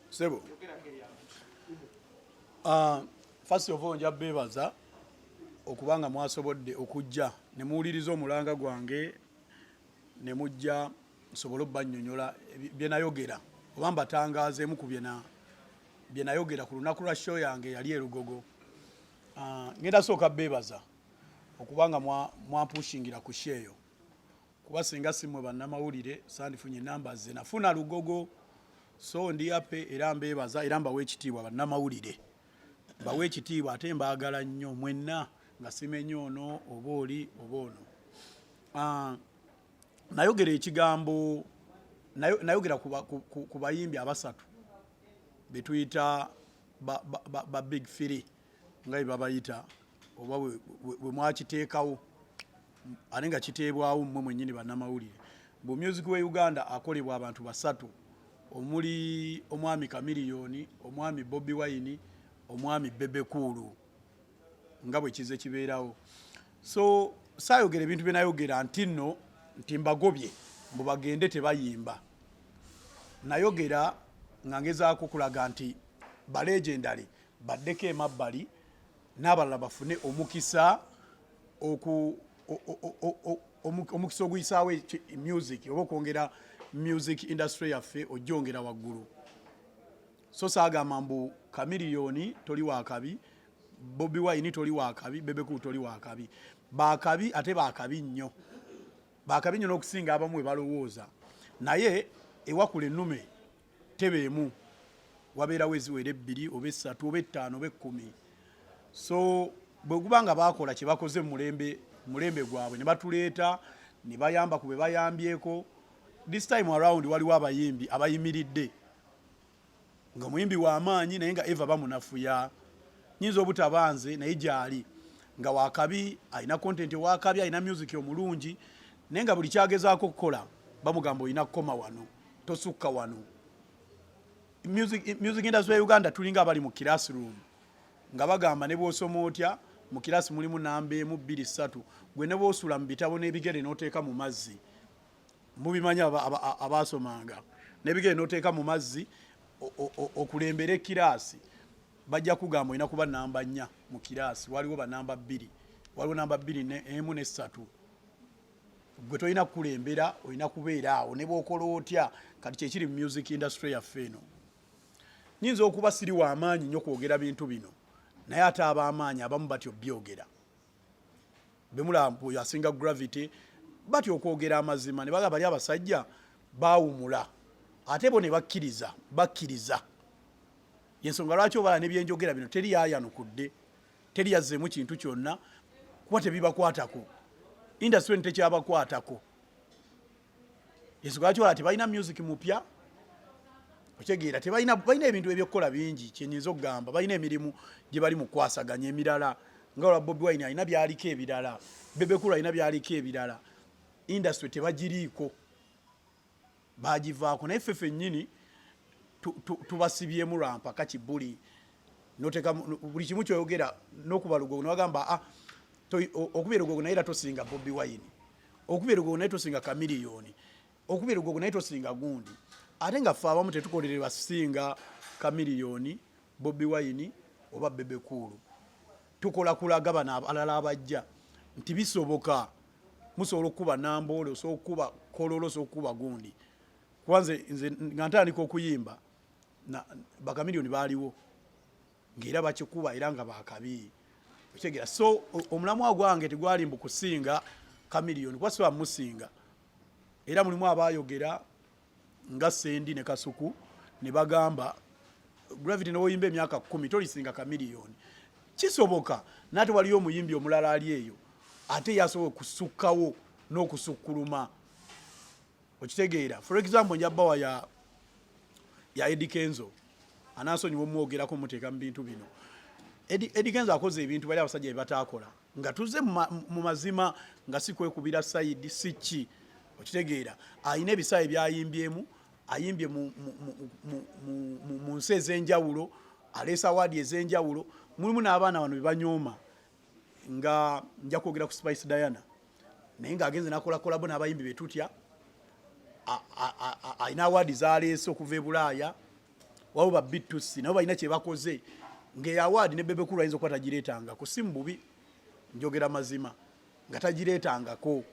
Sebo, first of all, nja beebaza okubanga mwasobodde okujja ne muwuliriza omulanga gwange ne mujja nsobole obbannyonnyola bye nayogera oba mbatangaazeemu ku bye nayogera ku lunaku lwa show yange yali e Lugogo. Ngenda sooka beebaza okubanga mwampushingira ku show eyo, kuba singa si mmwe bannamawulire sandifunye namba ze nafuna Lugogo. So ndi happy era mbeebaza era mbawa ekitiibwa. Bannamawulire mbawa ekitiibwa ate mbaagala nnyo mwenna, nga simenye ono oba oli oba ono. Nayogera ekigambo, nayogera ku bayimbi abasatu betuyita ba Big Three nga bwe babayita oba bwe mwakiteekawo, ate nga kiteebwawo mmwe mwennyini bannamawulire, bu music we Uganda akolebwa abantu basatu, omuli omwami Chameleone, omwami Bobi Wine, omwami Bebe Cool, nga bwe kize kibeerawo. So saayogera ebintu bye nayogera nti nno nti mbagobye mbu bagende tebayimba. Nayogera nga ngezaako kulaga nti ba legendary baddeko emabbali n'abalala bafune omukisa omukisa oguyisaawo music oba okwongera music industry yaffe ojjongera waggulu. So saagamba mbu Chameleone toli wakabi, Bobi Wine toli wakabi, Bebe Cool toli wakabi. Bakabi, ate bakabi nnyo, bakabi nnyo n'okusinga abamu bwe balowooza. Naye ewakula ennume tebeemu, wabeerawo eziwera ebbiri oba essatu oba ettaano oba 10. So bwe guba nga baakola kye bakoze mu mulembe gwabwe ne batuleeta ne bayamba ku be bayambyeko, this time around waliwo abayimbi abayimiridde nga muyimbi w'amaanyi naye nga eva bamunafuya. Nyinza obutaba nze, naye gyali nga wakabi, alina content wakabi, alina music omulungi, naye nga buli kyagezaako okukola bamugamba olina kukoma wano, tosukka wano. Music industry ya Uganda tulinga abali mu classroom nga bagamba ne bw'osoma otya, mu kirasi mulimu namba emu, bbiri, ssatu. Gwe ne bw'osula mu bitabo n'ebigere n'oteeka mu mazzi, mubimanyi abaasomanga, n'ebigere n'oteeka mu mazzi okulembera ekiraasi, bajja kugamba olina kuba namba 4 mu kiraasi. Waliwo banamba 2, waliwo namba 2 emu nessatu. Gwe tolina kukulembera, olina kubeera awo ne bw'okola otya. Kati kyekiri mu music industry yaffe eno. Nyinza okuba siri w'amaanyi nnyo kwogera bintu bino, naye ate ab'amaanyi abamu batyo byogera. Bemulaba oyo asinga Gravity batya okwogera amazima ne bagamba bali abasajja baawumula, ate bo ne bakkiriza bakkiriza. Yensonga lwaki obala nebyenjogera bino teri yayanukudde, teri yazzeemu kintu kyonna, kuba tebibakwatako. Industry eno tekyabakwatako. Ensonga lwaki olaba tebalina music mupya, okitegeera, tebalina, balina ebintu ebyokukola bingi. Kyenyinza okugamba, balina emirimu gye bali mu kukwasaganya emirala, nga olwa Bobi Wine alina byaliko ebirala, Bebe Cool alina byaliko ebirala. Industry tebagiriiko, bagivaako. Naye ffe ffennyini tubasibyemu lwampaka kibuli noteka buli kimu kyoyogera nokuba Lugogo newagamba, ah, okuba Lugogo naye era tosinga Bobi Wine, okuba Lugogo naye tosinga Chameleone, okuba Lugogo naye tosinga gundi. Ate nga ffe abamu tetukolererwa singa Chameleone, Bobi Wine oba Bebe Cool. Tukola kulaga bano abalala abajja nti bisoboka, musobola okukuba Namboole, osobola okukuba Kololo, osobola okukuba gundi. Kuba nze nga ntandika okuyimba ba Chameleone baaliwo ng'era bakikuba era nga bakabi, okitegeera. So omulamwa gwange tegwali mbu kusinga Chameleone, kuba siba musinga. Era mulimu abayogera nga Sendi ne Kasuku ne bagamba, "Gravity, newoyimba emyaka 10 tolisinga Chameleone." Kisoboka, naate waliyo omuyimbi omulala ali eyo ate yasobola okusukkawo n'okusukkuluma, okitegeera. For example, njabawa ya Eddy Kenzo, anansonyiwa omwogerako muteeka mu bintu bino. Eddy Kenzo akoze ebintu bali abasajja bye bataakola, nga tuze mu mazima, nga si kwekubira side si ki, okitegeera. Alina ebisaawe byayimbyemu, ayimbye mu nsi ez'enjawulo, aleese award ez'enjawulo. Mulimu n'abaana bano be banyooma, nga nja kwogera ku Spice Diana, naye ng'agenze nakola collabo n'abayimbi betutya. Alina award zaleese okuva e Bulaaya. Waliwo ba B2C nabo balina kye bakoze ng'eyo award ne Bebe Cool ayinza okuba tagireetangako. Si mu bubi, njogera mazima, nga tagireetangako,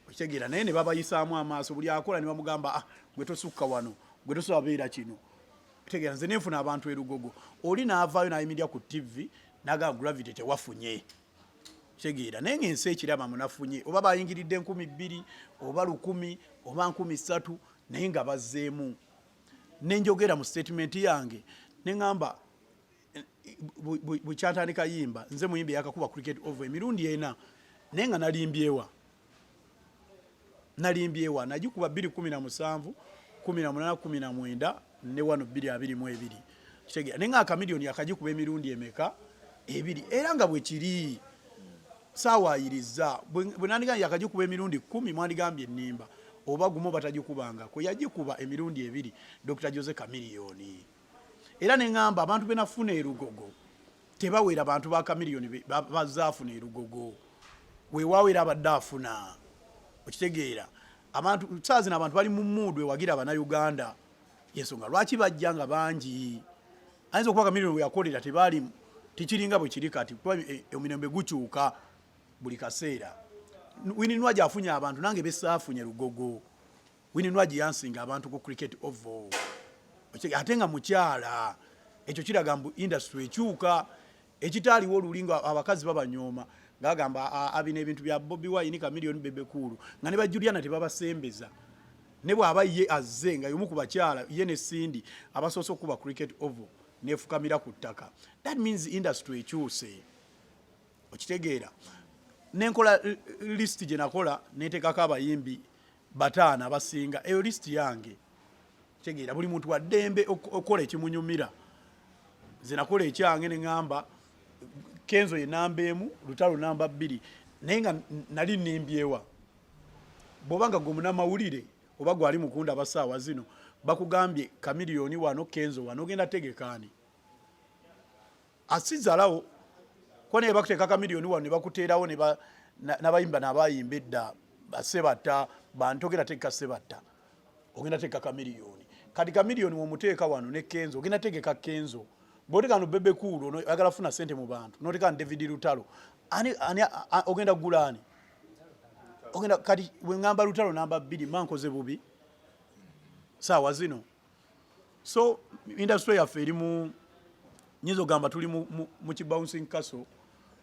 okitegeera? Naye ne babayisaamu amaaso, buli akola ne bamugamba, "Ah, gwe tosukka wano, gwe tosobola beera kino." Kitegeera nze nenfuna abantu erugogo, oli n'avaayo n'ayimirira ku TV n'agamba, "Gravity tewafunye." Kitegeera? Naye ng'ensi ekiraba munafunye, oba bayingiridde 2000 oba 1000 oba 3000, naye nga bazzeemu. Nenjogera mu statement yange neŋŋamba bwekyatandika yimba, nze muyimbi yakakuba Cricket Oval emirundi ena, naye nga nalimbyewa, nalimbyewa. Nagikuba 217, 18, 19 ne wano 222. Kitegeera? Naye nga Chameleone yakagikuba emirundi emeka? Ebiri. Era nga bwe kiri, saawayiriza. Bwe nandigambye yakagikuba emirundi 10, mwandigambye ennimba, oba gumu batagikubangako. Yagikuba emirundi ebiri Dr Jose Chameleone. Era neŋŋamba abantu be nafuna erugogo tebawera bantu ba Chameleone bazaafuna erugogo. Weewaawo era abadde afuna, okitegeera? Abantu saa zino, abantu bali mu mood ewagira Abannayuganda, yensonga lwaki bajja nga bangi. Ayinza okuba Chameleone we yakolera tebaali, tekiringa bwe kiri kati, kuba emirembe gukyuka buli kaseera. Winnie Nwagi afunye abantu, nange besaafunye Lugogo. Winnie Nwagi yansinga abantu ku Cricket Oval, ate nga mukyala. Ekyo kiraga mbu industry ekyuka. Ekitaaliwo oluli nga abakazi babanyooma, ngagamba abina ebintu bya Bobi Wine, Chameleone, Bebe Cool, nga ne bajuliana tebabasembeza. Ne bw'aba ye azze nga yomu ku bakyala, ye ne Cindy abasoose okuba Cricket Oval nefukamira ku ttaka. That means industry ekyuse, okitegeera? Nenkola list gye nakola, neteekako abayimbi bataano abasinga. Eyo list yange, kitegeera? Buli muntu waddembe okukola ekimunyumira. Nze nakola ekyange neŋŋamba Kenzo ye namba 1, Lutalo namba 2, naye nga nali nnimbyewa. Bw'oba nga gwe munamawulire oba gwali mukunda abasaawa zino, bakugambye Chameleone wano, Kenzo wano, ogenda tegekaani asizalawo kuba naye bakuteeka Chameleone wano ne bakuteerawo n'abayimba n'abayimba edda basebatta bantu, ogenda tegeka Sebatta, ogenda tegeka Chameleone. Kati Chameleone womuteeka wano ne Kenzo, ogenda tegeka Kenzo. Bw'oteeka no Bebe Cool ono oyagala funa sente mu bantu, n'oteeka no David Lutalo, ani ogenda kugula ani? Ogenda kati bwe ŋŋamba Lutalo namba 2, mba nkoze bubi saawa zino. So industry yaffe eri mu, nyinza okugamba tuli mu kibouncing castle,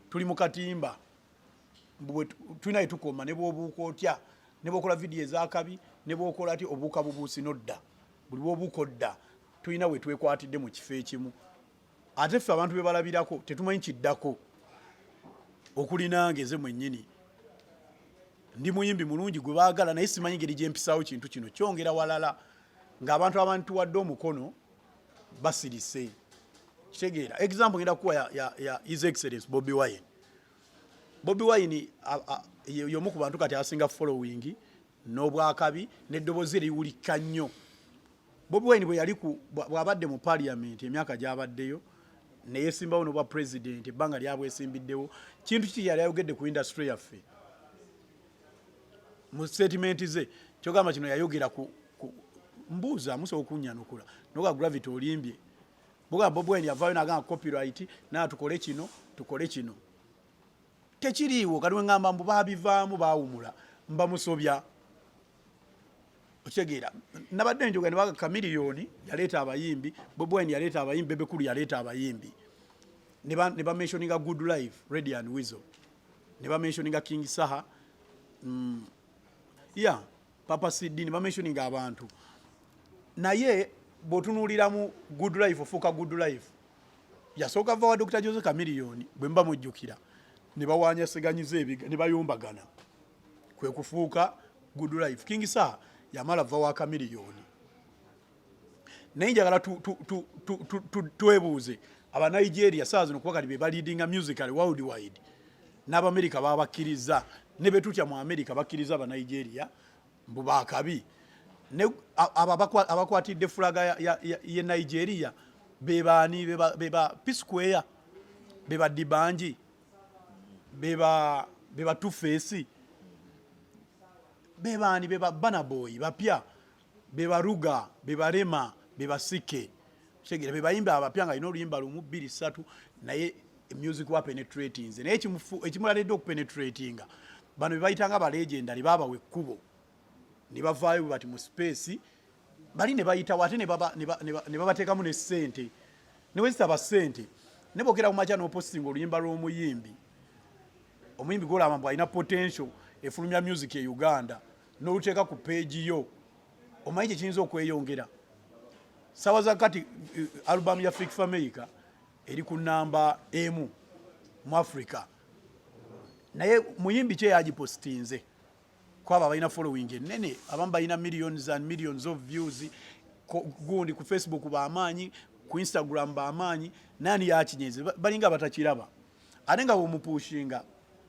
tuli mu katimba. Tulina wetukoma. Ne bwobuuka otya, ne bwokola vidiyo ezakabi, ne bwokola ti obuuka bubuusi nodda, buli bwobuuka odda. Tulina we twekwatidde mu kifo ekimu, ate ffe abantu be balabirako tetumanyi kiddako. Okulinange nze mwennyini ndi muyimbi mulungi gwe baagala, naye simanyi ngeri gyempisaawo kintu kino kyongera walala ng'abantu abantuwadde omukono basirise. Kitegeera? Example ngenda kuwa ya His Excellence Bobi Wine. Bobi Wine y'omu ku bantu kati asinga following n'obwakabi n'eddoboozi eriwulika nnyo. Bobi Wine bwe yali bw'abadde mu parliament emyaka gy'abaddeyo, neyesimbawo n'obwa president, ebbanga lyabwesimbiddewo, kintu ki yali ayogedde ku industry yaffe mu statement ze? Kyogamba kino yayogera ku mbuuza, musobola okunnyanukula noga Gravity olimbye. Buga Bobi Wine yavaayo n'agamba copyright, naa tukole kino, tukole kino, tekiriiwo. Kati wengamba mbu baabivaamu baawumula, mba musobya, okitegeera? Nabadde njogera ne baga Chameleone yaleeta abayimbi, Bobi Wine yaleeta abayimbi, Bebe Cool yaleeta abayimbi, ne bamentioninga Good Life, Radio and Weasel, ne bamentioninga King Saha, yeah, Papa CD, ne bamentioninga abantu. Naye bw'otunuuliramu Good Life, ofuuka Good Life yasooka va wa Dr Jose Chameleone, bwe mba mujjukira, ne bawanyaseganyiza ne bayombagana, kwe kufuuka Good Life. King Saha yamala va wa Chameleone. Naye njagala twebuuze Abanigeria saa zino, kuba kati be baleadinga musical worldwide, n'Abamerika babakkiriza, ne betutya mu Amerika bakkiriza Abanigeria mbu bakabi. Ne abo abakwatidde fulaga ye Nigeria bebaani? Beba P-Square, beba D'banj, beba 2Face. Bebaani? Beba Banaboy bapya, bebaruga, bebarema, bebasike. Kitegeera, bebayimba abapya nga alina oluyimba lumu, bbiri, ssatu, naye music wa penetratinze. Naye ekimulaledde okupenetratinga, bano bebayitanga ba legendary babawa ekkubo ne bavaayo bwe bati mu space bali ne bayitawo, ate ne babateekamu ne ssente. Ne bwe zitaba ssente, ne bwogera ku makya n'opostinga oluyimba lw'omuyimbi, omuyimbi gwolaba mbu alina potential efulumya music e Uganda, n'oluteeka ku page yo, omanyi kyekiyinza okweyongera? Sawa za kati album ya Fik Fameica eri ku namba 1 mu Africa, naye muyimbi ki eyagipostinze kwabo abalina following enene? Abamu balina millions and millions of views gundi ku Facebook bamaanyi, ku Instagram bamaanyi. Nani yakinyenze? Balinga batakiraba. Ate nga bwomupushinga,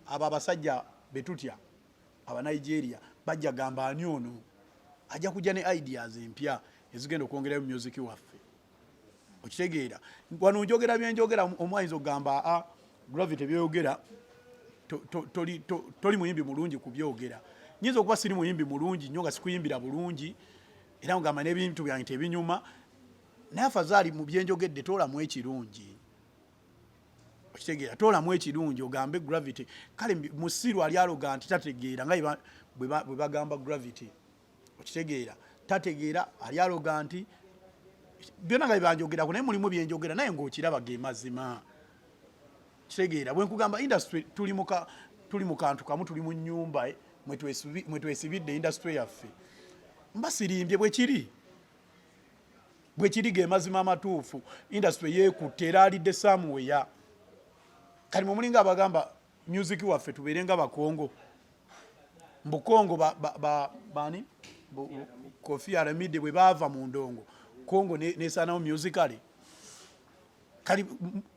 abo abasajja betutya Abanigeria bajja gamba, "Ani ono ajja kujja ne ideas empya ezigenda okwongerayo music waffe?" Okitegeera? Wano njogera byenjogera, omu ayinza okugamba, "A Gravity byeyogera toli muyimbi mulungi kubyogera." Nyinza okuba siri muyimbi mulungi nnyo, nga sikuyimbira bulungi, era ngamba n'ebintu byange tebinyuma, naye afazaali mu byenjogedde toolamu ekirungi. Okitegeera? Toolamu ekirungi ogambe Gravity kale musiru ali aloga nti tategeera, nga bwe bagamba Gravity. Okitegeera? Tategeera, ali aloga nti byonna nga byebanjogerako, naye mulimu byenjogera naye ng'okiraba ge mazima. Kitegeera? Bwe nkugamba industry tuli mu kantu kamu, tuli mu nnyumba mwe twesibidde industry yaffe, mba sirimbye. Bwe kiri, bwe kiri, ge mazima amatuufu. Industry yeekutte era alidde somewhere. Kati mwe mulinga abagamba music waffe tubeere nga Bakongo, mbukongo bani Koffi Olomide bwe baava mu ndongo, Kongo nesaanawo musically. Kali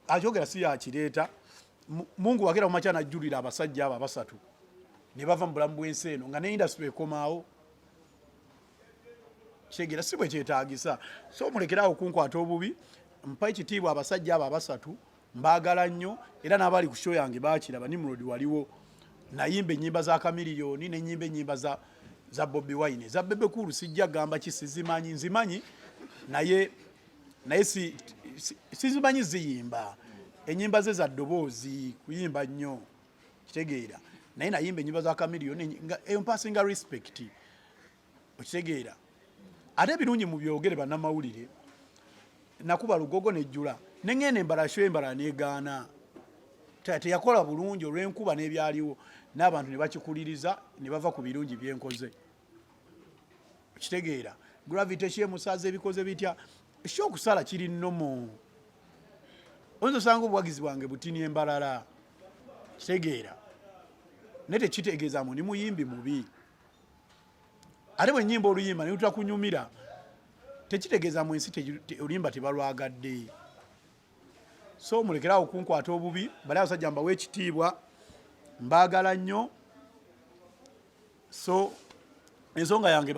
akyogera si yakireeta. Mungu wagera mumakya najjulira abasajja abo abasatu ne bava mu bulamu bw'ensi eno, nga ne industry ekomaawo. Kitegeera? Si bwe kyetaagisa. So mulekerawo okunkwata obubi. Mpa ekitiibwa abasajja abo abasatu, mbaagala nnyo, era n'abali ku show yange bakiraba. Nimrod waliwo nayimba ennyimba za Chameleone, nenyimba ennyimba za Bobi Wine. Za Bebe Cool sijja gamba ki sizimanyi, nzimanyi, naye sizimanyi ziyimba. Ennyimba ze za ddoboozi kuyimba nnyo. Kitegeera? Naye nayimba ennyimba za Chameleone nga eyo mpasinga respect. Okitegeera? Ate ebirungi mubyogere bannamawulire. Nakuba Lugogo nejjula, neŋŋenda embala show, embala negaana. Teyakola bulungi olw'enkuba n'ebyaliwo, n'abantu ne bakikuliriza ne bava ku birungi byenkoze. Okitegeera? Gravity kyemusaza ebikoze bitya? Ki okusala kiri nnomo, oyinza osanga obuwagizi bwange butini embalala. Kitegeera? Naye tekitegeeza mu ni muyimbi mubi. Ate bwe nyimba oluyimba ne lutakunyumira, tekitegeeza mu ensi oluyimba tebalwagadde. So mulekerawo kunkwata obubi. Bali abasajja mbawa ekitiibwa, mbaagala nnyo. So ensonga yange,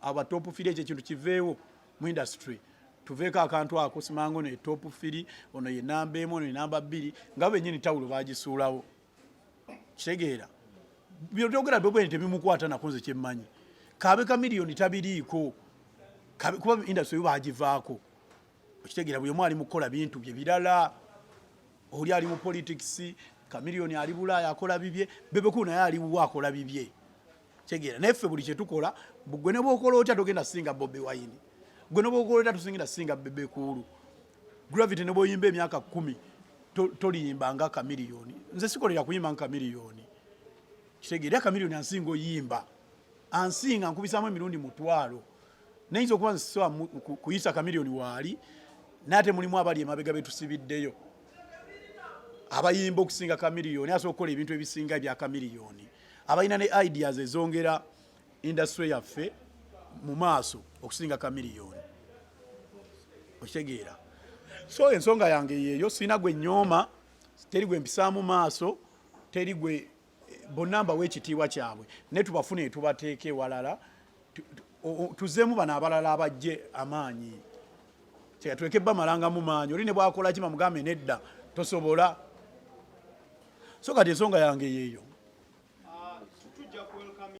aba top three, ekyo ekintu kiveewo mu industry, tuveeko akantu ako. Simango ne top three, ono ye namba 1, ono ye namba 2, nga bennyini tawulo bagisuulawo. Kitegeera? Byotogera bwebweni tebimukwata nako. Nze kyemmanyi, kabe Chameleone tabiriiko, kuba industry yo bagivaako. Okitegeera? Buli omu ali mu kukola bintu bye birala. Oli ali mu politics, Chameleone ali Bulaaya akola bibye, Bebe Cool naye ali wuwe akola bibye. Kitegeera? Naye ffe buli kyetukola, gwe ne bwokola otya togenda singa Bobi Wine, gwe ne bwokola otya tosingenda singa Bebe Cool. Gravity ne bwoyimba emyaka 10 toliyimba nga Chameleone. Nze sikolera kuyimba nga Chameleone. Kitegeera? Chameleone ansinga oyimba, ansinga nkubisamu emirundi 1000. Nayinza okuba nsisobola kuyisa Chameleone waali, naye ate mulimu abali emabega betusibiddeyo abayimba okusinga Chameleone, asobola okukola ebintu ebisinga ebya Chameleone, abalina ne ideas ezongera industry yaffe mu maaso okusinga Chameleone. Okitegeera? So ensonga yange yeeyo. Sirina gwe nyooma, teri gwe mpisaamu maaso, teri gwe, bonna mbawa ekitiibwa kyabwe, naye tubafune tubateeka ewalala, tuzeemu bano abalala abajje amaanyi. Tuleke bamalangamu maanyi. Oli ne bwakola ki bamugambe nedda, tosobola. So kati ensonga yange yeeyo.